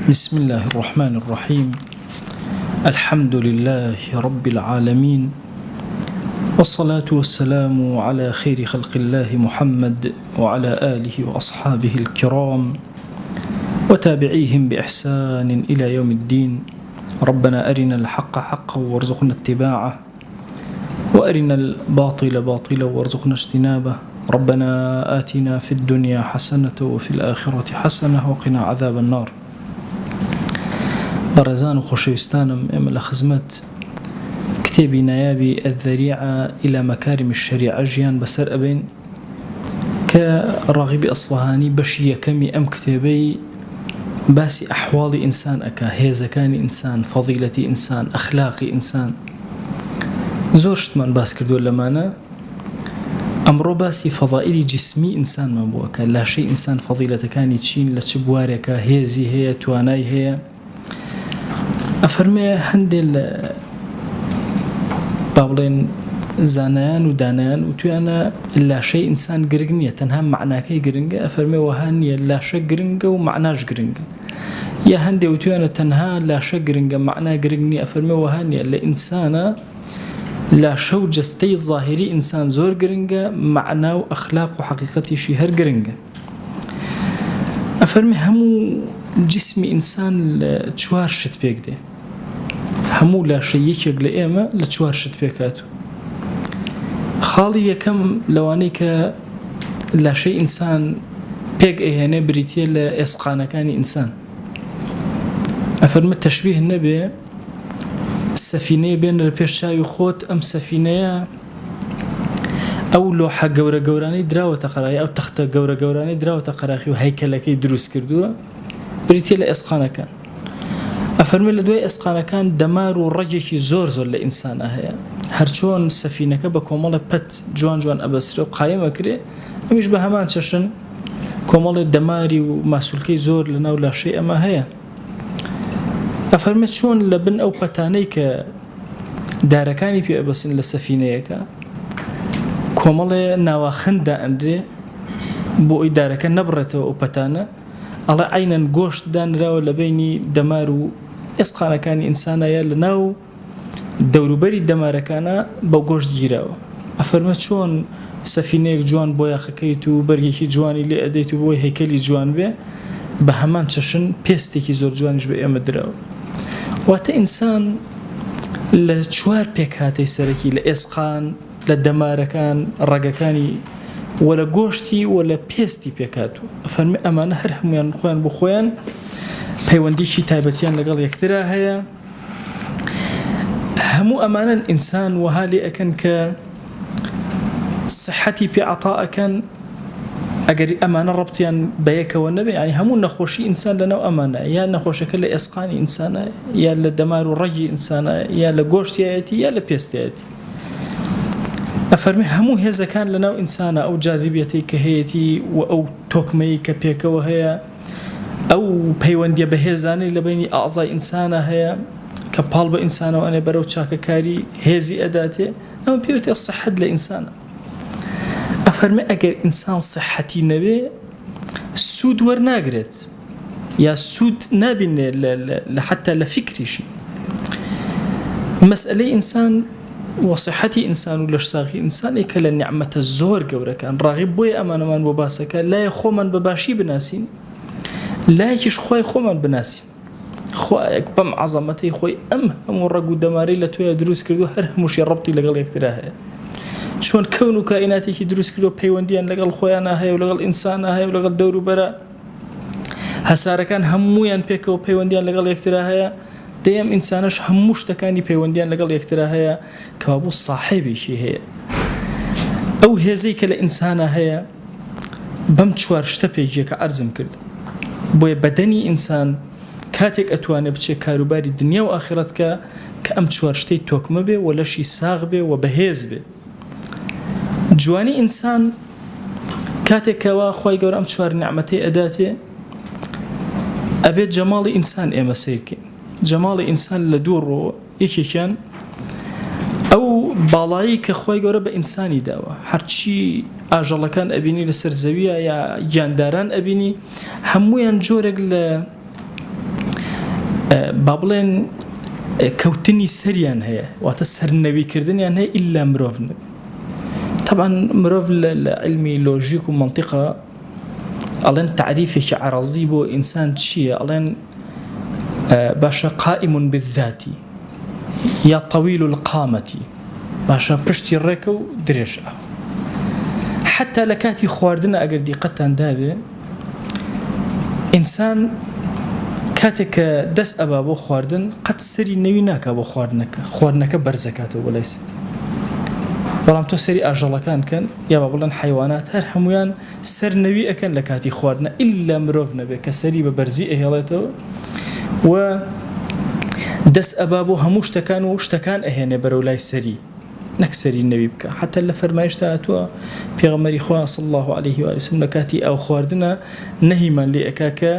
بسم اللە الرحمن الرحیم الحمد للە رب العالمین والصلاة والسلام علی خیر خلق اللە محمد وعلی آله وأصحابه الكرام وتابعيهم بإحسان إلى يوم الدين ربنا أرنا الحق حقا وارزقنا اتباعه وأرنا الباطل باطلا وارزقنا اجتنابه ربنا آتنا في الدنيا حسنة وفي الآخرة حسنة وقنا عذاب النار بەڕێزان و خۆشەویستانم ئێمە لە خزمەت کتێبی نایابی الذریعە إلى مکارم الشریعە ژیان بەسەر ئەبەین کە ڕاغیبی ئەسفەهانی بەشی یەکەمی ئەم کتێبەی باسی ئەحواڵی ئینسان ئەکا، هێزەکانی ئینسان، فەزیلەتی ئینسان، ئەخلاقی ئینسان. زۆر شتمان باس کردووە لەمانە. ئەمڕۆ باسی فەزائیلی جیسمی ئینسانمان بۆ ئەکا، لاشەی ئینسان فەزیلەتەکانی چین، لە چ بوارێکا هێزی هەیە، توانای هەیە. ئەفەرمێ هەندێ لە با بڵێن زانایان و دانایان وتویانە لاشەی ئینسان گرنگ نییە تەنها معناکەی گرنگە ئەفەرمێ وەها نییە لاشە گرنگە و معناش گرنگە یا هەندێ وتویانە تەنها لاشە گرنگە معنا گرنگ نییە ئەفەرمێ وەها نییە لە ئینسانە لاشە و جەستەی ظاهری ئینسان زۆر گرنگە معنا و ئەخلاق و حەقیقەتیشی هەر گرنگە ئەفەرمێ هەموو جیسمی ئینسان لە چوار شت پێک دێ هەموو لاشەی یەکێک لە ئێمە لە چوار شت پێکهاتوو خاڵی یەکەم لەوانەی کە لاشەی ئینسان پێک ئەهێنێ بریتە لە ئێسقانەکانی ئینسان ئەفەرمە تەشبیه نەبێ سەفینەیە بێنە لە پێش چاوی خۆت ئەم سەفینەیە ئەو لۆحە گەورە گەورانەی دراوەتە قەراخی ئەو تەختە گەورە گەورانەی دراوەتە قەراخی و هەیکەلەکەی دروست کردووە بریتە لە ئێسقانەکان ئەفەرمێ لە دوای ئێسقانەکان دەمار و ڕەگێکی زۆر زۆر لە ئینسانە هەیە هەرچۆن سەفینەکە بە کۆمەڵە پەت جوان جوان ئەبەسرێ و قایمەکرێ ئەمیش بە هەمان چەشن کۆمەڵێ دەماری و ماسولکەی زۆر لە ناو لاشەی ئەمە هەیە ئەفەرمێ چۆن لە بن ئەو پەتانەی کە دارەکانی پێ ئەبەسن لە سەفینەیەکە کۆمەڵێ ناواخن دائەنرێ بۆ ئەوی دارەکە نەبڕێتەوە ئەو پەتانە ئەڵێ عەینەن گۆشت دانراوە لە بەینی دەمار و ئێسقانەکانی ئینسانە یا لە ناو دەوروبەری دەمارەکانە بە گۆشت گیراوە ئەفەرمە چۆن سەفینەیەک جوان بۆیاخەکەیت و بەرگێکی جوانی لێ ئەدەیت و بۆی هەیکەلی جوان بێ بە هەمان چەشن پێستێکی زۆر جوانیش بە ئێمە دراوە واتە ئینسان لە چوار پێکهاتەی سەرەکی لە ئێسقان لە دەمارەکان ڕەگەکانی و لە گۆشتی و لە پێستی پێکهاتووە ئەفەرمێ ئەمانە هەر هەمویان خۆیان بۆ خۆیان پەیوەندیکی تایبەتیان لەگەڵ یەکترا هەیە هەموو ئەمانەن ئینسان وەها لێ ئەکەن کە سحەتی پێ عەتا ئەکەن ئەگەر ئەمانە ڕەبتیان بە یەکەوە نەبێ ینی هەموو نەخۆشی ئینسان لەناو ئەمانە یا نەخۆشەکە لە ئێسقانی ئینسانە یا لە دەمار و ڕەگی ئینسانە یا لە گۆشتیایەتی یا لە پێستایەتی ئەفەرمی هەموو هێزەکان لەناو ئینسانە ئەو جاذبیەتەی کە هەیەتی و ئەو تۆکمەی کە پێکەوە هەیە ئەو پەیوەندیە بەهێزانەی لە بەینی ئازای ئینسانە هەیە کە پاڵ بە ئینسانەوە ئەنێ بەرەو چاکەکاری هێزی ئەداتێ ئەمە پێوتێ سەحەت لە ئینسانە ئەفەرمێ ئەگەر ئینسان سەحەتی نەبێ سوود وەرناگرێت یا سوود نابینێ لە حتا لە فیکریشی مەسئلەی ئینسان وەسیحەتی ئینسان و لەشساغی ئینسان یەکە لە نیعمەتە زۆر گەورەکان ڕاغیب بۆیە ئەمانەمان بۆ باسەکە لای خۆمان بە باشی بناسین لایەکیش خۆی خۆمان بناسین خوایەک بەم عەزەمەتەی خۆی ئەم هەموو ڕەگ و دەمارەی لە تۆیا دروست کردو هەر هەمووشی ڕەبتی لەگەڵ یەکترا هەیە چۆن کەون و کائیناتێکی دروست کردو پەیوەندیان لەگەڵ خۆیانە هەیە و لەگەڵ ئینسانە هەیە و لەگەڵ دەوروبەرە هەسارەکان هەمویان پێکەوە پەیوەندیان لەگەڵ یەکترا هەیە دەی ئەم ئینسانەش هەموو شتەکانی پەیوەندیان لەگەڵ یەکترا هەیە کەوابوو ساحێبێکی هەیە ئەو هێزەی کە لە ئینسانە هەیە بەم چوار شتە پێکیە کە عەرزم کرد بۆیە بەدەنی ئینسان کاتێک ئەتوانێ بچێ کاروباری دنیا و ئاخرەت کە کە ئەم چوار شتەی تۆکمە بێ و لەشی ساغ بێ و بەهێز بێ جوانی ئینسان کاتێک کەوا خوای گەورە ئەم چوار نیعمەتەی ئەداتێ ئەبێت جەماڵی ئینسان ئێمە سەیرکەین جەماڵی ئینسان لە دوو ڕۆوە یەکێکیان ئەو باڵایی کە خوای گەورە بە ئینسانی داوە هەرچی ئاژەڵەکان ئەبینی لەسەر زەویە یا گیانداران ئەبینی هەمویان جۆرێک لە. با بڵێن کەوتنی سەریان هەیە واتە سەرنەویکردنیان هەیە ئللا مرۆڤ نەبێ طبعا مرۆڤ لە علمی لۆژیک و منطقە ئەڵێن تعریفێکی عەرەزی بۆ ئینسان چییە ئەڵێن باشە قائم بالذاتی یا طویل القامەتی باشە پشتی ڕێکە و درێژە حتا لە کاتی خواردنە ئەگەر دیقەتتان دابێ ئینسان کاتێک کە دەست ئەبا بۆ خواردن قەت سەری نەوی ناکا بۆ خواردنەکە خواردنەکە بەرزەکاتەوە بۆ لای سەری بەڵام تۆ سەری ئاژەڵەکان کەن یا بە بڵێن حیوانات هەر هەمویان سەر نەوی ئەکەن لە کاتی خواردنە ئللا مرۆڤ نەبێ کە سەری بە بەرزی ئەهێڵێتەوە و دەست ئەبا بۆ هەموو شتەکان و شتەکان ئەهێنێ بەرەو لای سەری نەک سەری نەوی بکە حتا لە فەرمایشتا هاتووە پێغەمبەری خوا صلی الله علیه و سلم لە کاتی ئاو خواردنە نەهیمان لێ ئەکا کە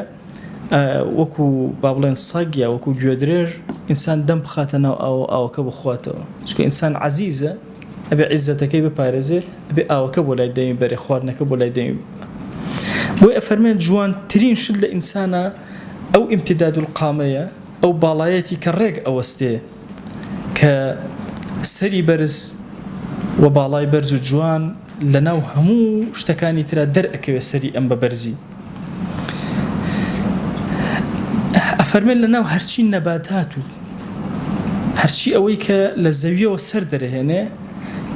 وەکو با بڵێن سەگ یا وەکو گوێدرێژ ئینسان دەم بخاتە ناو ئاو ئاوەکە بخواتەوە چونکە ئینسان عەزیزە ئەبێ عیزەتەکەی بپارێزێ ئەبێ ئاوەکە بۆ لای دەمی بەرێ خواردنەکە بۆ لای دەمی بۆی ئەفەرمێن جوانترین شت لە ئینسانە ئەو امتداد القامەیە ئەو باڵایەتی کە ڕێک ئەوەستێ کە سەری بەرز و باڵای بەرز و جوان لەناو هەموو شتەکانی ترا دەرئەکەوێ سەری ئەم بە بەرزی ئەفەرمێن لەناو هەرچی نەباتات و هەرچی ئەوەی کە لە زەویەوە سەر دەرەهێنێ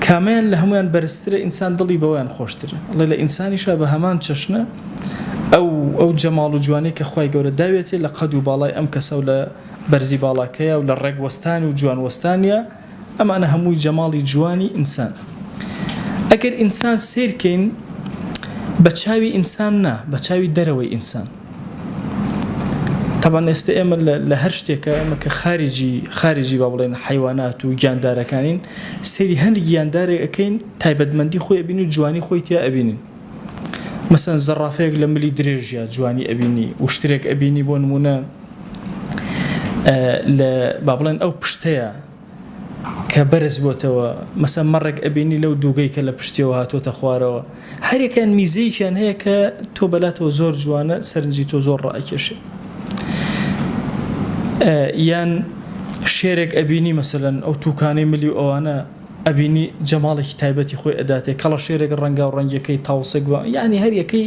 کامیان لە هەمویان بەرزترە ئینسان دڵی بەوەیان خۆشترە ئەڵێ لە ئینسانیشا بە هەمان چەشنە ئەو ئەو جەماڵ و جوانی کە خوای گەورە داوێتێ لە قەد و باڵای ئەم کەسە و لە بەرزی باڵاکەیا و لە ڕێک وەستان و جوان وەستانیا ئەمانە هەمووی جەماڵی جوانی ئینسانە. ئەگەر ئینسان سەیر کەین بە چاوی ئینسان نا، بە چاوی دەرەوەی ئینسان. تەبعەن ئێستا ئێمە لە هەر شتێکە ئێمە کە خارجی خارجی با بڵێن حیوانات و گیاندارەکانین سەیری هەندێک گیاندارێک ئەەکەین تایبەتمەندی خۆی ئەبینی و جوانی خۆی تیا ئەبینین مەسەن زەڕافەیەک لە ملی درێژە جوانی ئەبینی وشترێک ئەبینی بۆ نمونە لە با بڵێن ئەو پشتەیە کە بەرز بۆتەوە مەسە مەڕێک ئەبینی لەو دووگەی کە لە پشتیەوە هاتۆتە خوارەوە هەرێکیان میزەیەکیان هەیە کە تۆ بەلاتەوە زۆر جوانە سەرنجی تۆ زۆر ڕاکێشێ یان شێرێک ئەبینی مەسەلەن ئەو توکانەی ملی و ئەوانە ئەبینی جەماڵێکی تایبەتی خۆی ئەداتێ کەڵەشێرێک ڕەنگاو ڕەنگەکەی تاوسێک بە یانی هەر یەکەی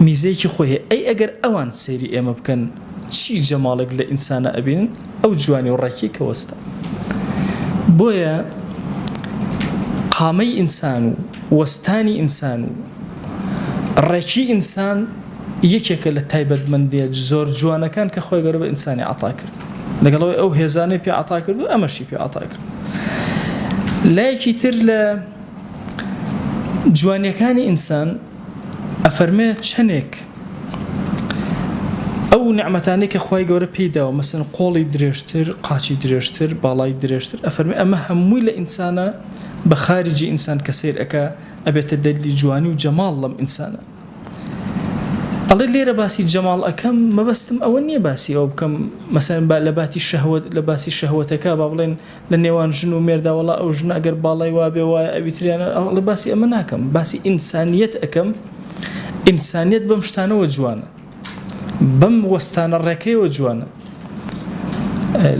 میزەیەکی خۆی هەیە ئەی ئەگەر ئەوان سەیری ئێمە بکەن چی جەماڵێک لە ئینسانە ئەبینن ئەو جوانی و ڕێکی کە وەستا بۆیە قامەی ئینسان و وەستانی ئینسان و ڕێکی ئینسان یەکێکە لە تایبەتمەندیە زۆر جوانەکان کە خۆی گەورە بە ئینسانی عەتا کرد لەگەڵ ئەوەی ئەو هێزانەی پێ عەتا کرد و ئەمەشی پێ عەتا کرد لایەکی تر لە جوانیەکانی ئینسان ئەفەرمێ چەندێک ئەو نعمەتانەی کە خوای گەورە پێی داوە مەسەن قۆڵی درێژتر قاچی درێژتر باڵای درێژتر ئەفەرمێ ئەمە هەمووی لە ئینسانە بە خارجی ئینسان کە سەیر ئەکا ئەبێتە دەلیلی جوانی و جەماڵ لەم ئینسانە ئەڵێ لێرە باسی جەماڵ ئەکەم مەبەستم ئەوە نییە باسی ئەوە بکەم مەسەن با لە باتی شەهوەت لە باسی شەهوەتەکە با بڵێن لە نێوان ژن و مێردا وەڵا ئەو ژنە ئەگەر باڵای وابێ وایە ئەوی تریانە ئەڵێ باسی ئەمە ناکەم باسی ئینسانیەت ئەکەم ئینسانیەت بەم شتانەوە جوانە بەم وەستانە ڕێکەیەوە جوانە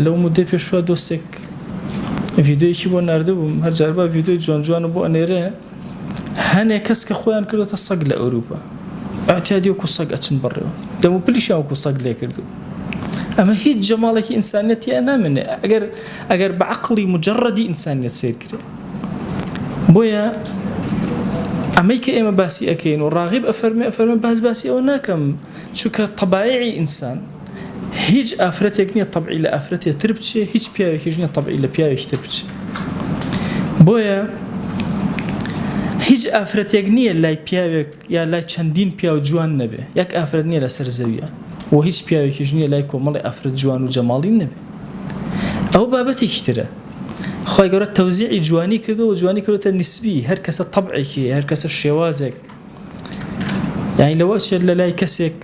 لەو مدەی پێشوە دۆستێک ڤیددیویەکی بۆ نردبووم هەرجار بە ڤیددیوی جوان جوانە بۆ ئەنێرێ هەنێ کەس کە خۆیان کردۆتە سەگ لە ئەوروپا ئەعتیادی وەکو سەگ ئەچن بەڕێوە دەم و پلیشیان وەکو سەگ لێ کردو ئەمە هیچ جەماڵێکی ئینسانیەت تیا نامێنێ ئەگەر ئەگەر بە عەقڵی مجرڕەدی ئینسانیەت سەیر کرێ بۆیە ئەمەی کە ئێمە باسی ئەکەین و ڕاغیب ئەفەرمێ ئەفەرمێ باس باسی ئەوە ناکەم چونکە تەبایعی ئینسان هیچ ئافرەتێک نییە تەبعی لە ئافرەتێ تر بچێ هیچ پیاوێکیش نییە تەبعی لە پیاوێکی تر بچێ بۆیە هیچ ئافرەتێک نییە لای پیاوێک یا لای چەندین پیاو جوان نەبێ یەک ئافرەت نییە لەسەر زەویە و هیچ پیاوێکیش نییە لای کۆمەڵی ئافرەت جوان و جەماڵی نەبێ ئەو بابەتێکی ترە خی گەورە تەوزیعی جوانی کردەوە جوانی کردوتە نسبی هەر کەسە تەبعێکی هەر کەسە شێوازێک یانی لەوە ئەچێت لە لای کەسێک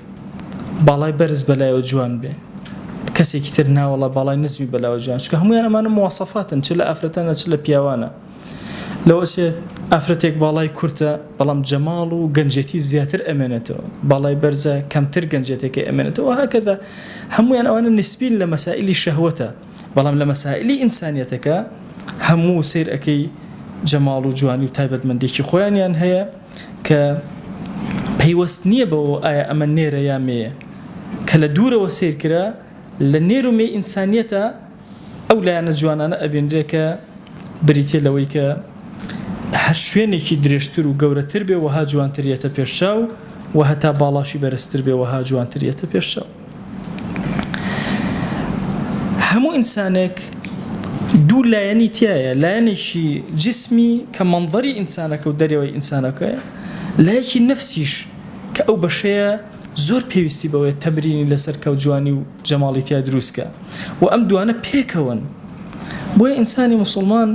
باڵای بەرز بەلایەوە جوان بێ کەسێکی تر ناوەڵا باڵای نزمی بەلاوە جوان چونکە هەمویان ئەمانە مواسەفاتن چ لە ئافرەتانە چ لە پیاوانە لەوە ئەچێت. ئافرەتێک باڵای کورتە بەڵام جەماڵ و گەنجێتی زیاتر ئەمێنێتەوە، باڵای بەرزە کەمتر گەنجێتەکەی ئەمێنێتەوە وهکذا هەموویان ئەوانە نسبین لە مەسائلی شەهوەتە بەڵام لە مەسائلی ئینسانیەتەکە هەموو سەیر ئەکەی جەماڵ و جوانی و تایبەتمەندێکی خۆیانیان هەیە کە پەیوەست نییە بەوە ئایا ئەمە نێرە یا مێیە کە لە دوورەوە سەیر کرا لە نێر و مێی ئینسانیەتە ئەو لایەنە جوانانە ئەبینرێ کە بریتیە لەوەی کە هەر شوێنێکی درێژتر و گەورەتر بێ وەها جوانتر یەتە پێش چاو و هەتا باڵاشی بەرزتر بێ وەها جوانتر یەتە پێش چاو. هەموو ئینسانێک دوو لایەنی تایە لایەنێکی جسمی کە مەنظەری ئینسانەکە و دەرەوەی ئینسانەکەیە لایەکی نەفسیش کە ئەو بەشەیە زۆر پێویستی بەوەیە تەمرینی لەسەر کە و جوانی و جەماڵی تیا دروست کە و ئەم دوانە پێکەوەن بۆیە ئینسانی موسڵمان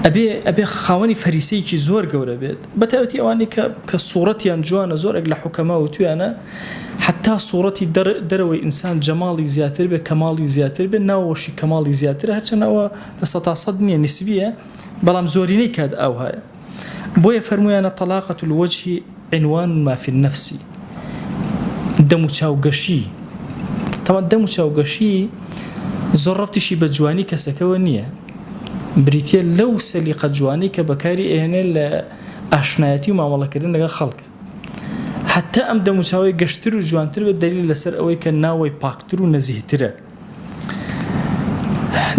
ئەبێ ئەبێ خاوەنی فەریسەیەکی زۆر گەورە بێت بەتایبەتی ئەوانەی کە کە سوڕەتیان جوانە زۆرێک لە حوکەما وتویانە حتا سوڕەتی دەرەوەی ئینسان جەماڵی زیاتر بێ کەماڵی زیاتر بێ ناوەشی کەماڵی زیاترە هەرچەند ئەوە 100% نییە نسبیە بەڵام زۆرینەی کات ئاوهایە بۆیە فەرموویانە طلاقە الوجه عنوان ما فی النفس دەموچاو گەشی تەوان دەموچاو گەشی زۆر ڕەبتیشی بە جوانی کەسەکەوە نییە بریتە لەو سەلیقە جوانی کە بەکاری ئێنێ لە ئاشنایەتی و مامەڵەکردن لەگەڵ خەڵکە حتا ئەم دەموچاوی گەشتر و جوانتر بێت دەلیل لەسەر ئەوەی کە ناوەی پاکتر و نەزیهترە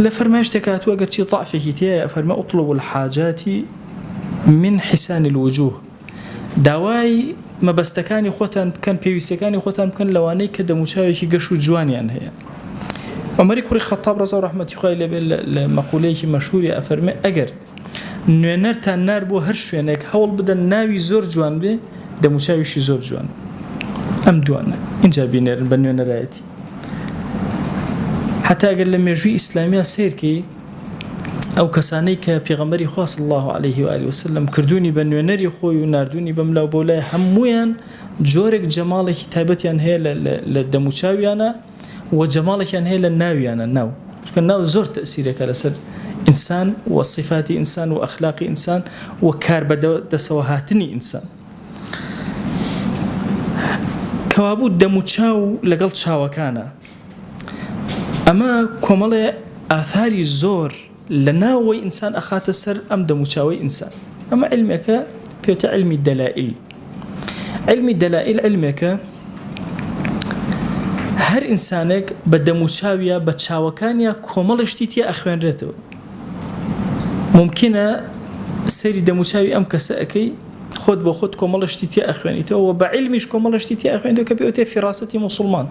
لە فەرمایشتێک هاتووە گەرچی ضعفێکی تیایە ئەفەرمێ اطلبوا الحاجات من حسان الوجوه داوای مەبەستەکانی خۆتان بکەن پێویستەکانی خۆتان بکەن لەوانەی کە دەموچاوێکی گەش و جوانیان هەیە عمەری کوڕی خەتاب ڕەزا و ڕەحمەتی خوای لێبێت لە مەقولەیەکی مەشهوری ئەفەرمێ ئەگەر نوێنەرتان نار بۆ هەر شوێنێک هەوڵ بدەن ناوی زۆر جوان بێ دەموچاویشی زۆر جوان ئەم دوانە اینجا بینێرن بە نوێنەرایەتی حتا گەر لە مێژووی ئیسلامیا سەیرکەی ئەو کەسانەی کە پێغەمبەری خوا صلی الله علیه و آله وسلم کردوونی بە نوێنەری خۆی و ناردوونی بەم لاو بۆ لای هەموویان جۆرێک جەماڵێکی تایبەتیان هەیە لە دەموچاویانە و جەماڵێکیان هەیە لە ناویانە ناو چونکە ناو زۆر تەسیرەکە لەسەر ئینسان و صفاتی ئینسان و ئەخلاقی ئینسان و کار بە دەسەوە هاتنی ئینسان کەوابوو دەموچاو لەگەڵ چاوەکانە ئەمە کۆمەڵێ ئاثاری زۆر لە ناوەوەی ئینسان ئەخاتە سەر ئەم دەموچاوەی ئینسان ئەمە علمێکە پێوتە علمی دەلائیل علمی دەلائیل علمێکە هەر ئینسانێک بە دەموچاویە بە چاوەکانیا کۆمەڵی شتی تیا ئەخوێنرێتەوە ممکنە سەیری دەموچاوی ئەم کەسە ئەەکەی خۆت بۆ خۆت کۆمەڵە شتی تیا ئەخوێنیتەوە و بە عیلمیش کۆمەڵە شتی تیا ئەخوێنیتەوە کە پێوتێ فیراسەتی موسڵمان.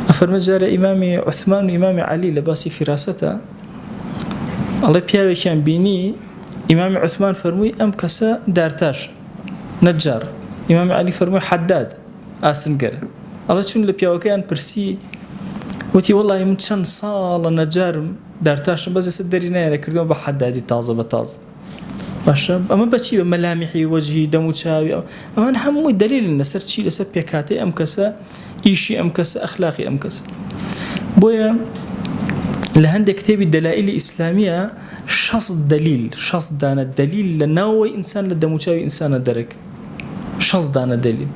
ئەفەرمێ جارێ ئیمامی عوثمان و ئیمامی عەلی لە باسی فیراسەتە ئەڵێ پیاوێکیان بینی ئیمامی عوثمان فەرمووی ئەم کەسە دارتاش نەجار ئیمامی عەلی فەرمووی حەداد ئاسنگەر ئەڵێ چون لە پیاوەکەیان پرسی وتی وەڵی من چەند ساڵە نەجارم دارتاشم بەس ئێستا دەری نایەرە کردووە بە حەدادی تازە بە تازە باشە ئەمە بەچی بە مەلامیحی وەجهی دەم و چاوی ئەوان هەمووی دەلیلن لەسەر چی لەسەر پێکهاتەی ئەم کەسە ئیشی ئەم کەسە ئەخلاقی ئەم کەسە بۆیە لە هەندێک کتێبی دەلایلی ئیسلامیە شەست دەلیل شەست دانە دەلیل لە ناوەوەی ئینسان لە دەموچاوی ئینسانە دەرەک شەست دانە دەلیل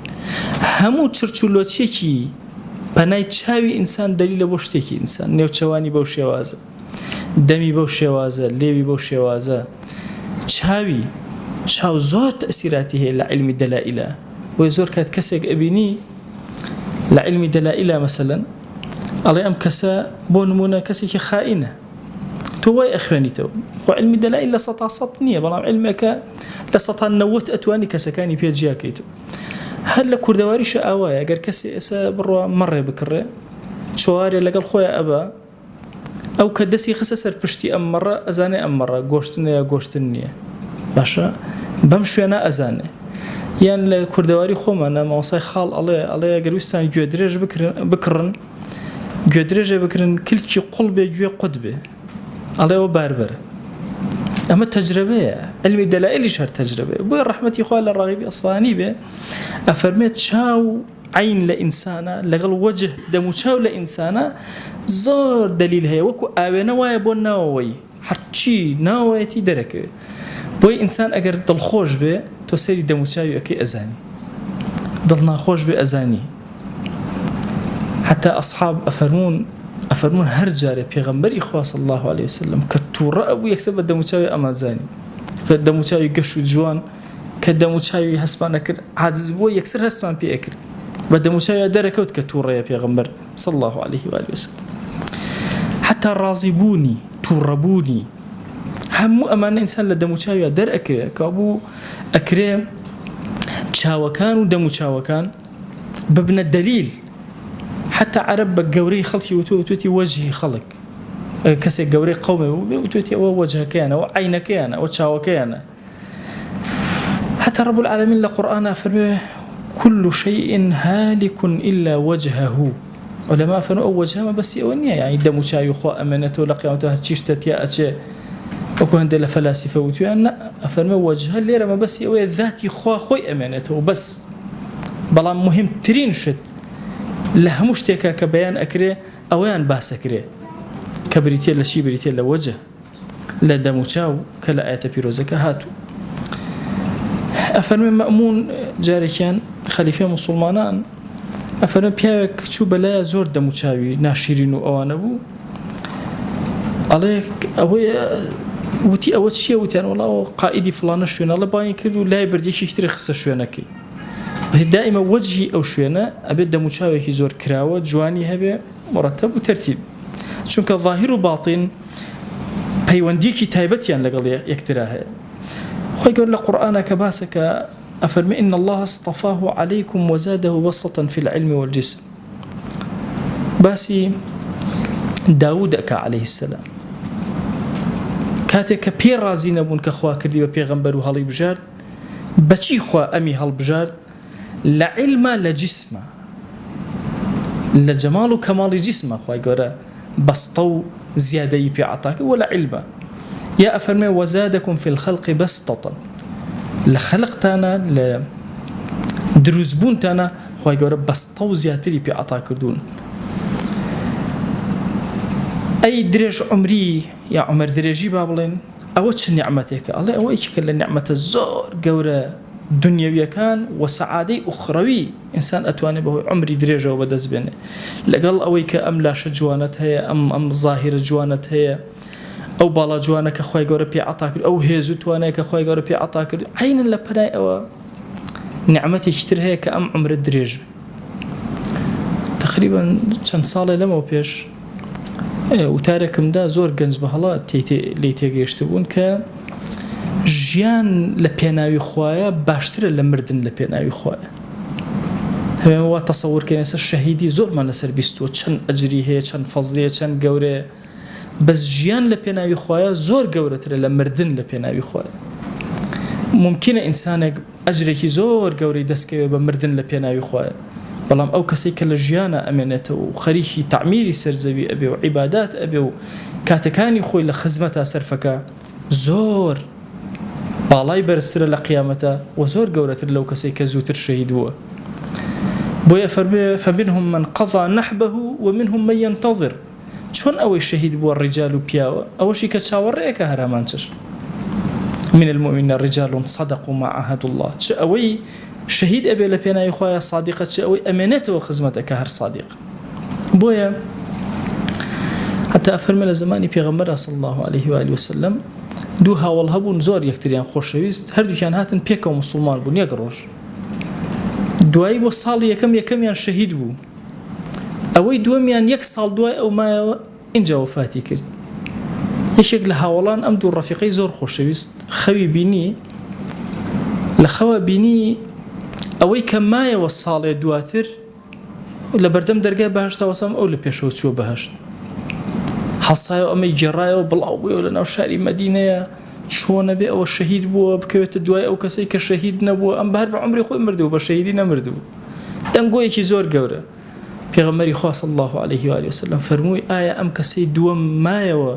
هەموو چرچ و لۆچێکی پەنای چاوی ئینسان دەلیلە بۆ شتێکی ئینسان نێوچەوانی بەو شێوازە دەمی بەو شێوازە، لێوی بەو شێوازە، چاوی، چاو زۆر تەئسیراتی هەیە لە عیلمی دەلائیلا، بۆیە زۆر کات کەسێک ئەبینی لە عیلمی دەلائیلا مەسەلەن ئەڵێ ئەم کەسە بۆ نمونە کەسێکی خائینە تۆ وای ئەخوێنیتەوە خۆ عیلمی دەلائیل 100% نییە بەڵام عیلمێکە 90% ئەتوانی کەسەکانی پێ جیاکەیتەوە هەر لە کوردەواریشە ئاوایە گەر کەسێ ئێستا بڕوا مەڕێ بکڕێ چوارێ لەگەڵ خۆیان ئەبا ئەو کە دەستی خستە سەر پشتی ئەم مەڕە ئەزانێ ئەم مەڕە گۆشتنە یا گۆشتن نییە باشە بەم شوێنە ئەزانێ یان لە کوردەواری خۆمانە مامۆسای خاڵ ئەڵێ ئەڵێ ئەگەر ویستان گوێ درێژ بکڕن گوێ درێژێ بکرن کلکی قوڵ بێ گوێ قوت بێ ئەڵێ ئەوە باربەرە ئەمە تەجربەیە علمی دەلایلیش هەر تەجربەیە بۆیە ڕەحمەتی خوا لە ڕاغیبی ئەسفانی بێ ئەفەرمێت چاو عەین لە ئینسانە لەگەڵ وەجه دەموچاو لە ئینسانە زۆر دەلیل هەیە وەکو ئاوێنە وایە بۆ ناوەوەی هەرچی ناوەیەتی دەرەکەوێت. بۆیە ئینسان ئەگەر دڵخۆش بێ تۆ سەیری دەموچاوی ئەکەی ئەزانی دڵ ناخۆش بێ ئەزانی حتا ئەصحاب ئەفەرموون ئەفەرموون هەر جارێ پێغەمبەری خوا صلی الله علیه وسلم کە تووڕە ئەبوو یەکسەر بە دەموچاوی ئەمازانی کە دەموچاوی گەش و جوان کە دەموچاوی هەستمان ئەکرد عاجز بووە یەکسەر هەستمان پێ ئەکرد بە دەموچاوی دەرەکەوت کە تووڕەیە پێغەمبەر صلی الله علیه و آله وسلم حتا ڕازی بوونی تووڕەبوونی هەموو ئەمانە ئینسان لە دەموچاویا دەرئەکەوێ کەوابوو ئەکرێ چاوەکان و دەموچاوەکان ببنە دەلیل حتا عەرەب بە گەورەی خەڵکی وتووە وتوێتی وەجهی خەڵک کەسێک گەورەی قەومێ بوو بێ وتوێتی ئەوە وەجهەکەیانە ئەوە عینەکەیانە ئەوە چاوەکەیانە حتى رب العالمین لە قورئانا فەرموێ كل شيء هالك إلا وجهه علماء فەرموو ئەو وەجهە مەبەستی ئەوە نییە یانی دەم و چاوی خوا ئەمێنێتەوە لە قیامەتەوە هەرچی شتە تیا ئەچێ وەکو هەندێک لە فەلاسیفە وتویان نا ئەفەرمێ وەجهە لێرە مەبەستی ئەوەیە ذاتی خوا خۆی ئەمێنێتەوە بەس بەڵام مهمترین شت لە هەموو شتێکە کە بەیان ئەکرێ ئەوەیان باسەکرێ کە بریتە لە چی بریتە لە وەجه لە دەموچاو کە لە ئایەتە پیرۆزەکە هاتوو. ئەفەرمێ مەئموون جارێکیان خەلیفەی موسڵمانان ئەفەرمێ پیاوێک چوو بەلایە زۆر دەموچاوی ناشیرین و ئەوانە بوو ئەڵێ ئەوەی وتی ئەوە چییە وتیان وڵا قائیدی فلانە شوێنە ئەڵێ بانگی کرد و لای برد یەکێکی تری خستە شوێنەکەی دائیمە وەجهی ئەو شوێنە ئەبێت دەموچاوێکی زۆر کراوە جوانی هەبێ مرتب و تەرتیب چونکە ظاهر و باطن پەیوەندیەکی تایبەتیان لەگەڵ یەکترا هەیە خۆی گەور لە قورئانا کە باسەکە ئەفەرمێ ان الله اصطفاه عليكم وزاده بسطة في العلم والجسم باسی داود ئەکا عليه السلام کاتێک کە پێ ڕازی نەبوون کە خوا کردی بە پێغەمبەر و هەڵی بژارد بەچی خوا ئەمی هەڵبژارد لە عیلما لە جیسما لە جەماڵ و کەماڵی جیسما خوای گەورە بەستە و زیادەیی پێ عەتا کرد وە لە عیلما یا ئەفەرمێ وەزادەکم فی الخلق بەستەتەن لە خەلقتانە لە دروست بوونتانە خوای گەورە بەستە و زیاتری پێ عەتا کردوون ئەی درێژ عمری یا عمر درێژی با بڵێن ئەوە چ نیعمەتێکە؟ ئەڵێ ئەوە یەکێکە لە نیعمەتە زۆر گەورە دونیەویەکان و سەعادەی ئوخرەوی ئینسان ئەتوانێ بەهۆی عومری درێژەوە بەدەست بێنێ لەگەڵ ئەوەی کە ئەم لاشە جوانەت هەیە ئەم ئەم زاهیرە جوانەت هەیە ئەو باڵا جوانە کە خوای گەورە پێ عەتا کرد ئەو هێز و توانای کە خوای گەورە پێ عەتا کرد عەینەن لە پەنای ئەوە نیعمەتێکی تر هەیە کە ئەم عومرە درێژ بێ تقریبا چەند ساڵێ لەمەو پێش وتارێکم دا زۆر گەنج بە هەڵە لێی تێگەیشتبوون کە ژیان لە پێناوی خوایە باشترە لە مردن لە پێناوی خوایە هەمێ وا تەسەور کەین ئێستا شەهیدی زۆرمان لەسەر بیستووە چەند ئەجری هەیە چەند فەزلیە چەند گەورەیە بەس ژیان لە پێناوی خوایە زۆر گەورەترە لە مردن لە پێناوی خوایە ممکنە ئینسانێک ئەجرێکی زۆر گەورەی دەست کەوێ بە مردن لە پێناوی خوایە بەڵام ئەو کەسەی کە لە ژیانا ئەمێنێتەوە و خەریکی تەعمیری سەر زەوی ئەبێ و عیبادات ئەبێ و کاتەکانی خۆی لە خزمەتا سەرفەکا زۆر باڵای بەرزترە لە قیامەتا وە زۆر گەورەتر لەو کەسەی کە زووتر شەهید بووە بۆیە فەرموێ فمنهم من قضى نحبه ومنهم من ينتظر چۆن ئەوەی شەهید بووە ڕیجال و پیاوە ئەوەشی کە چاوەڕێیەکە هەر هەمان چش من المؤمنین رجال صدقوا ما عاهدوا الله چ ئەوەی شەهید ئەبێ لە پێناوی خوایە صادقە چ ئەوەی ئەمێنێتەوە خزمەتەکە هەر صادق بۆیە حتا فەرمە لە زمانی پێغەمبەر صلی الله علیه و آله وسلم دوو هاوڵ هەبوون زۆر یەکتریان خۆشەویست هەردووکیان هاتن پێکەوە مسلمان بوون یەک ڕۆژ دوایی بۆ ساڵی یەکەم یەکەمیان شەهید بوو ئەوەی دووەمیان یەک ساڵ دوای ئەو مایەوە ئینجا وەفاتی کرد. یەکێک لە هاوەڵان ئەم دوو ڕەفیقەی زۆر خۆشەویست خەوی بینی لە خەوە بینی ئەوەی کە مایەوە ساڵێ دواتر لە بەردەم دەرگای بەهشتا وەسام ئەو لە پێشەوە چووە بەهشت هەڵسایەوە ئەمەی گێڕایەوە بڵاو بوویەوە لە ناو شاری مەدینەیە چۆنە بێ ئەوە شەهید بووە بکەوێتە دوای ئەو کەسەی کە شەهید نەبووە ئەم بەهر بە عمری خۆی مردووە بە شەهیدی نەمردبوو دەنگۆیەکی زۆر گەورە. پێغەمبەری خوا صلی اللە علیه و آله وسلم فەرمووی ئایا ئەم کەسەی دووەم مایەوە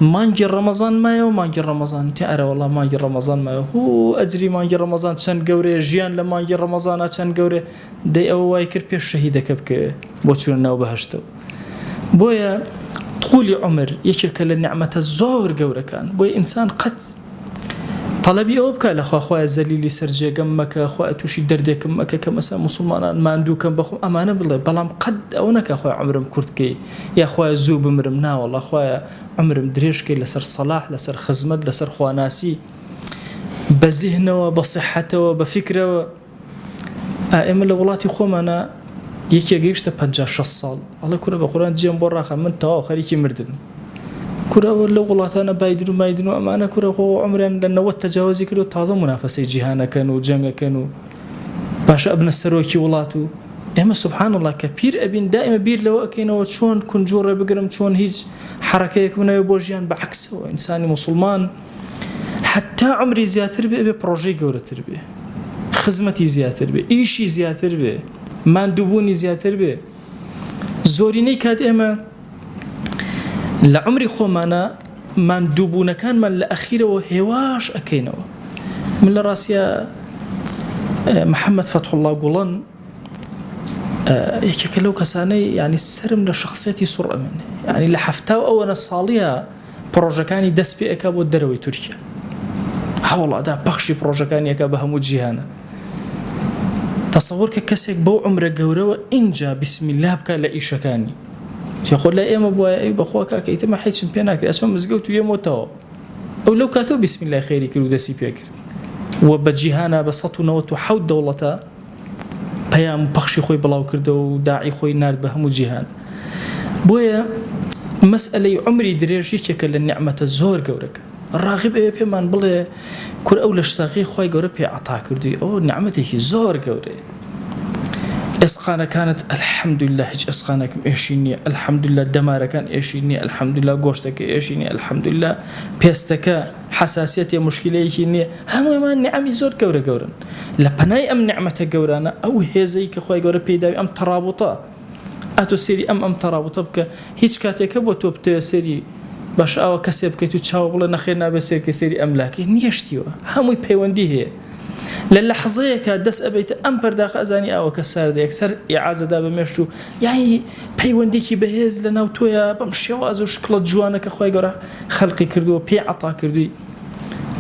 مانگی ڕەمەزان مایەوە مانگی ڕەمەزان وتی ئەرە وەڵا مانگی ڕەمەزان مایەوە هو ئەجری مانگی ڕەمەزان چەند گەورەیە ژیان لە مانگی ڕەمەزانا چەند گەورەیە دەی ئەوە وای کرد پێش شەهیدەکە بکەوێ بۆ چوونە ناو بەهەشتەوە بۆیە طولی عمر یەکێکە لە نیعمەتە زۆر گەورەکان بۆیە ئینسان قەت. تەڵەبی ئەوە بکە لە خوا خوایە زەلیلی سەر جێگەم مەکە خوایە تووشی دەردێکم مەکە کە مەسا موسڵمانان ماندوو کەم بەخۆم ئەمانە بڵێ بەڵام قەت ئەوە نەکا خوایە عومرم کورت کەی یا خوایە زوو بمرم ناوەڵا خوایە عومرم درێژ کەی لەسەر سەڵاح لەسەر خزمەت لەسەر خواناسی بە زیهنەوە بە سیحەتەوە بە فیکرەوە. ئا ئێمە لە وڵاتی خۆمانا یەکێ گەیشتە 50 60 ساڵ ئەڵێ کورە بە قوران جێم بۆ ڕاخە من تەواو خەریکی مردنم کورە ئەوە لەو وڵاتانە بایدن و مایدن و ئەمانە کورە خۆ عمریان لە 90 تەجاوزی کردو تازە منافەسەی جیهانەکەن و جەنگەکەن و باشە ئەبنە سەرۆکی وڵات و ئێمە سبحان الله کە پیر ئەبین دائمە بیر لەوە ئەکەینەوە چۆن کنجوڕێ بگرم چۆن هیچ حرەکەیەکم نەوێ بۆ ژیان بە عەکسەوە ئینسانی موسڵمان حەتا عومری زیاتر بێ ئەبێ پڕۆژەی گەورەتر بێ خزمەتی زیاتر بێ ئیشی زیاتر بێ ماندووبوونی زیاتر بێ زۆرینەی کات ئێمە لە عمری خۆمانە ماندووبوونەکانمان لە ئەخیرەوە هێواش ئەکەینەوە من لە ڕاستە محەممەد فەتحوڵڵا گوڵەن یەکێکە لەو کەسانەی ینی سرم لە شخصێتی سوڕ ئەمێنێ ینی لە هەفتا و ئەوەنە ساڵیە پڕۆژەکانی دەست پێ ئەکا بۆ دەرەوەی تورکیا هەوڵ ئەدا پەخشی پڕۆژەکانی ئەکا بە هەموو جیهانە تەسەوەر کە کەسێک بەو عمرە گەورەوە ئینجا بسم الله بکا لە ئیشەکانی خۆ لای ئێمە بواە ئەی بەخوا کاکە ئیتر من حیچم پێ ناکرێ ئەچمە مزگەوت و یەمەوە تەواو ئەو لەو کاتەوە بسم الله خێری کرد و دەستی پێ کرد و بە جیهانە بە 197 دەوڵەتە پەیام و پەخشی خۆی بڵاو کردەوە و داعی خۆی نارد بە هەموو جیهان. بۆیە مەسئەلەی عومری درێژ یەکێکە لە نیعمەتە زۆر گەورەکە. ڕاغب ئەوێ پێمان بڵێ کورە ئەو لەشساغی خوای گەورە پێ عەتا کردووی ئەوە نیعمەتێکی زۆر گەورەیە. ئێسقانەکانت الحمدللە هیچ ئێسقانێکم ئێشی نییە الحمدللە دەمارەکان ئێشی نییە الحمدللە گۆشتەکە ئێشی نییە الحمدللە پێستەکە حەساسیەتێ موشکیلەیەکی نیە هەموو ئەمان نیعەمی زۆر گەورە گەورەن لە پەنای ئەم نیعمەتە گەورانە ئەو هێزەی کە خوای گەورە پێی داوی ئەم تەڕابوتە ئەتۆ سێری ئەم ئەم تەڕابوتە بکە هیچ کاتێکە بۆ تۆ بتەوێ سێری باش ئاوە کەسێ بکەیت و چاو بڵێ نەخێر نابێ سێرکە سێری ئەم لاکەی نییە شتیوە هەمووی پەیوەندی هەیە لە لەحزەیەکە دەست ئەبیتە ئەم پەرداخە ئەزانی ئاوەکە ساردە یەکسەر ئیعازەدا بە مێشت و یانی پەیوەندێکی بەهێز لە ناو تۆیە بەم شێواز و شکڵە جوانە کە خوای گەورە خەلقی کردووە پێی عەتا کردووی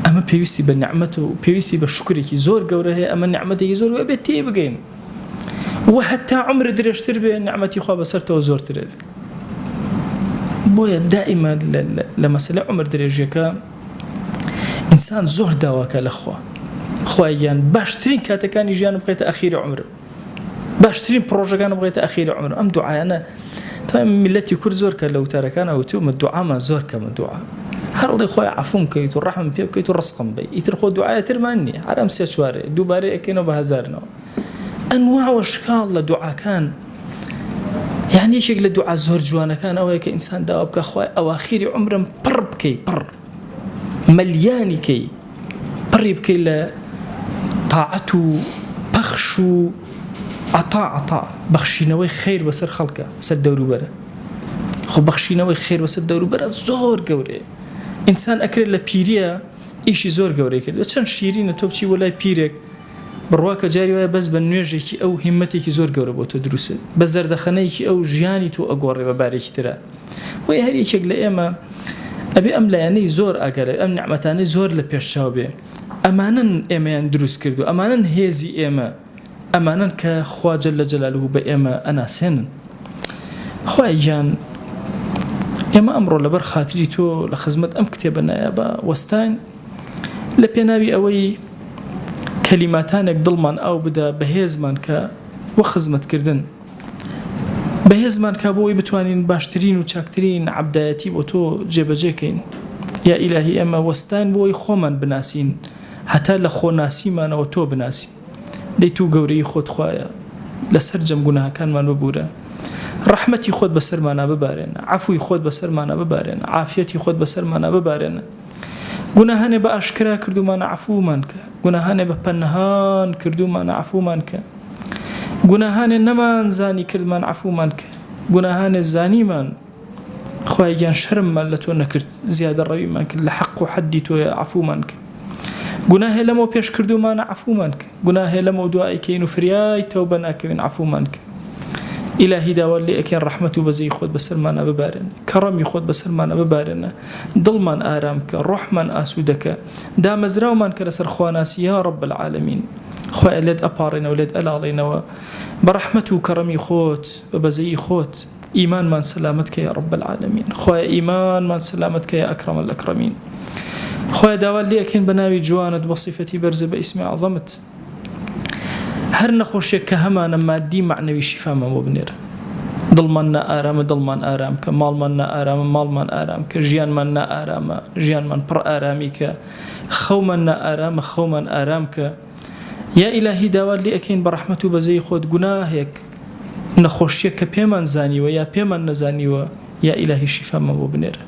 ئەمە پێویستی بە نعمەت و پێویستی بە شوکرێکی زۆر گەورە هەیە ئەمە نعمەتێکی زۆر ئەبێت تێی بگەین و هەتا عمر درێژتر بێ نعمەتی خوا بەسەرتەوە زۆرتر بێ بۆیە دائیمە لە مەسەلە عمر درێژیەکە ئینسان زۆر داواکە لە خوا خوای گیان باشترین کاتەکانی ژیانم بخەیتە ئەخیری عمرم باشترین پڕۆژەکانم بخەیتە ئەخیری عومرم ئەم دوعایانە تا میلەتی کورد زۆر کە لە وتارەکانە وتومە دوعامان زۆر کەمە دوعا هەر ئەڵێ خۆی عەفوم کەیت و ڕەحم پێ بکەیت و ڕزقم بەی ئیتر خۆ دوعایە ترمان نییە هەر ئەم سێ چوارێ دووبارە ئەکەینەوە بە هەزارنەوە ئەنواع و شکاڵ لە دوعاکان یان یەکێک لە دوعا زۆر جوانەکان ئەوەیە کە ئینسان داوا بکە خوای ئەواخیری عومرم پڕ بکەی پڕ مەلیانی کەی پڕی بکەی لە تاعەت و پەخش و عەتا عەتا بەخشینەوەی خەیر بەسەر خەڵکە سەر دەوروبەرە خۆ بەخشینەوەی خێر بەسەر دەوروبەرە زۆر گەورەیە ئینسان ئەکرێت لە پیریە ئیشی زۆر گەورەی کردوە چەند شیرینە تۆ بچی بۆ لای پیرێک بڕوا کە جاری وایە بەس بە نوێژێکی ئەو هیمەتێکی زۆر گەورە بۆ تۆ دروست بە زەردەخەنەیەکی ئەو ژیانی تۆ ئەگۆڕێ بە بارێکی ترە بۆیە هەر یەکێک لە ئێمە ئەبێ ئەم لایەنەی زۆر ئاگا لە ئەم نیعمەتانەی زۆر لە پێش چاو بێ ئەمانەن ئێمەیان دروست کردو ئەمانەن هێزی ئێمە ئەمانەن کە خوا جل جلاله بە ئێمە ئەناسێنن خوای گیان ئێمە ئەمڕۆ لەبەر خاتری تۆ لە خزمەت ئەم کتێبە نایابە وەستاین لە پێناوی ئەوەی کەلیماتانێک دڵمان ئاو بدا بەهێزمان کە وە خزمەتکردن بەهێزمان کە بۆ ئەوەی بتوانین باشترین و چاکترین عەبدایەتی بۆ تۆ جێبەجێ کەین یا ئیلاهی ئێمە وەستاین بۆ ئەوەی خۆمان بناسین هەتا لە خۆناسیمانەوە تۆ بناسین دەی تو گەورەی خۆت خوایە لە سەرجەم گوناهەکانمان ببورە ڕەحمەتی خۆت بەسەرمانا ببارێنە عەفوی خۆت بەسەرمانا ببارێنە عافیەتی خۆت بەسەرمانا ببارێنە گوناهانێ بە ئاشکرا کردوومانە عەفومان کە گوناهانێ بە پەنهان کردوومانە عەفومان کە گوناهانێ نەمان زانی کردمان عەفومان کە گوناهانێ زانیمان خوایە گیان شەرممان لە تۆ نەکرد زیادە ڕەویمان کرد لە حەق و حەدی تۆیە عەفومان کە گوناهێ لەمەو پێش کردوومانە عەفومان کە گوناهێ لەمەو دوا ئەیکەین و فریای تەوبە ناکەوین عەفومان کە. ئیلاهی داوات لێ ئەکەین ڕەحمەت و بەزەیی خۆت بەسەرمانا ببارێنە، کەڕەمی خۆت بەسەرمانا ببارێنە، دڵمان ئارام کە، ڕۆحمان ئاسوودە کە، دامەزراومان کە لەسەر خواناسی یا رب العالمین. خوایە لێت ئەپاڕێینەوە لێت ئەلاڵێینەوە بە ڕەحمەت و کەڕەمی خۆت بە بەزەیی خۆت ئیمانمان سەلامەت کە یا رب العالمین. خوایە ئیمانمان سەلامەت کە یا اکرم الاکرمین. خوایە داوات لێ ئەکەین بە ناوی جوانت بە سیفەتی بەرزت بە ئیسمی عەزەمت. هەر نەخۆشیەک کە هەمانە مادی مەعنەوی شیفامان بۆ بنێرە دڵمان نائارامە دڵمان ئارام کە ماڵمان نائارامە ماڵمان ئارام کە ژیانمان نائارامە ژیانمان پڕ ئارامی کە خەومان نائارامە خەومان ئارام کە یا ئیلاهی داوات لێ ئەکەین بە ڕەحمەت و بەزەی خۆت گوناهێک نەخۆشیەک کە پێمان زانیوە یا پێمان نەزانیوە یا ئیلاهی شیفامان بۆ بنێرە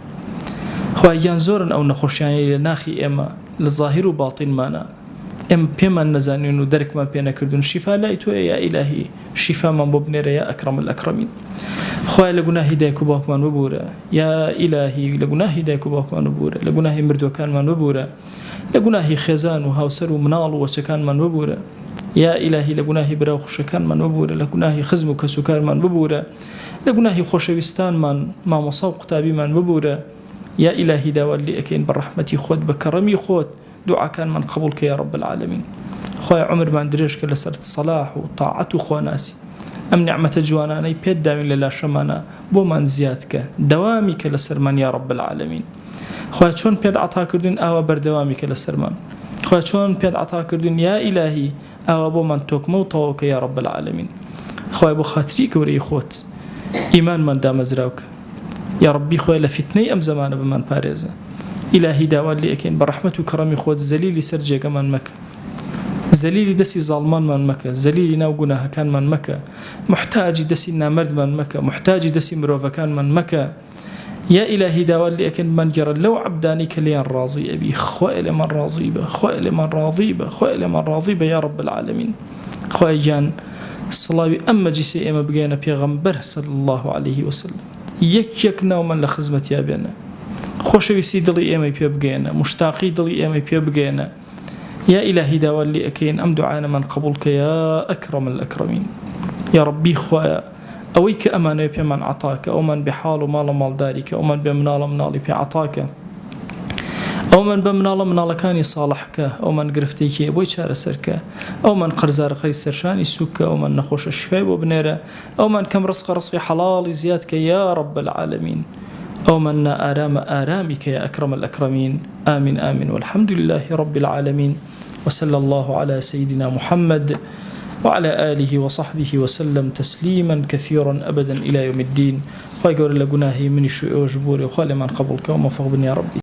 خوایە گیان زۆرن ئەو نەخۆشیانەی لە ناخی ئێمە لە زاهیر و باتینمانە ئێمە پێمان نەزانیون و دەرکمان پێ نەکردوون شیفا لای تۆیە یا ئیلاهی شیفامان بۆ بنێرە یا اکرم الاکرمین خوایە لە گوناهی دایک و باوکمان ببورە یا ئیلاهی لە گوناهی دایک و باوکمان ببورە لە گوناهی مردووەکانمان ببورە لە گوناهی خێزان و هاوسەر و مناڵ و وەچەکانمان ببورە یا ئیلاهی لە گوناهی برا و خوشەکانمان ببورە لە گوناهی خزم و کەسوکارمان ببورە لە گوناهی خۆشەویستانمان مامۆسا و قوتابیمان ببورە یا ئیلاهی داوات لێ ئەکەین بە ڕەحمەتی خۆت بە کەڕەمی خۆت دوعاکانمان قبوڵ کە یا رب العالمین خوایە عومرمان درێژ کە لەسەر سەلاح و تاعەت و خواناسی ئەم نیعمەتە جوانانەی پێت داوین لە لاشەمانا بۆمان زیاد کە دەوامی کە لەسەرمان یا رب العالمین خوایە چۆن پێت عەتا کردوین ئاوا بەردەوامی کە لەسەرمان خوایە چۆن پێت عەتا کردوین یا ئیلاهی ئاوا بۆمان تۆکمە و تەواو کە یا رب العالمین خوایە بۆ خاتری گەورەی خۆت ئیمانمان دامەزراو کە یاڕەبی خوایە لە فیتنەی ئەم زەمانە بمان پارێزە ئیلاهی داوات لێ ئەکەین بە ڕەحمەت و کەڕەمی خۆت زەلیلی سەر جێگەمان مەکە زەلیلی دەسی زاڵمانمان مەکە زەلیلی ناو گوناهەکانمان مەکە محتاجی دەسی نامەردمان مەکە محتاجی دەسی مرۆڤەکانمان مەکە یا ئیلاهی داوات لێ ئەکەین بمانگێڕە لەو عەبدانەی کە لێیان ڕازی ئەبی خوایە لێمان ڕازی بە خوایە لێمان ڕازی بە خوایە لێمان ڕازی بە یا رب العالمین خوایە گیان سڵاوی ئەم مەجلیسەی ئێمە بگەیەنە پێغەمبەر صلی اللە علیه وسلم یەک یەک ناومان لە خزمەتیا بێنە خۆشەویستی دڵی ئێمەی پێ بگەیەنە مشتاقی دڵی ئێمەی پێ بگەیەنە یا ئیلاهی داوات لێ ئەکەین ئەم دوعانەمان قبوڵ کە یا ئەکرەم الئەکرەمین یا ڕەبی خوایە ئەوەی کە ئەمانەوێ پێمان عەتاکە ئەومان بێ حاڵ و ماڵە ماڵداری کە ئەومان بێ مناڵە مناڵی پێ عەتاکە ئەومان بە مناڵە مناڵەکانی ساڵح کە ئەومان گرفتێکی هەیە بۆی چارەسەر کە ئەومان قەرزارە قەرزی سەرشانی سوک کە ئەومان نەخۆشە شیفای بۆ بنێرە ئەومان کەم ڕزقە ڕزقی حەڵاڵی زیاد کە یا رب العالمین ئەومان نائارامە ئارامی کە یا اکرم الاکرمین آمین آمین والحمد لله رب العالمین وصلی اللە علی سیدنا محمد وعلی آله وصحبه وسلم تسلیما کثیرا ابدا الی یوم الدین خوای گەورە لە گوناهی منیش و ئێوەش ببورێ و خوا لێمان قبوڵ کە و مۆفەق بن یاڕەبی.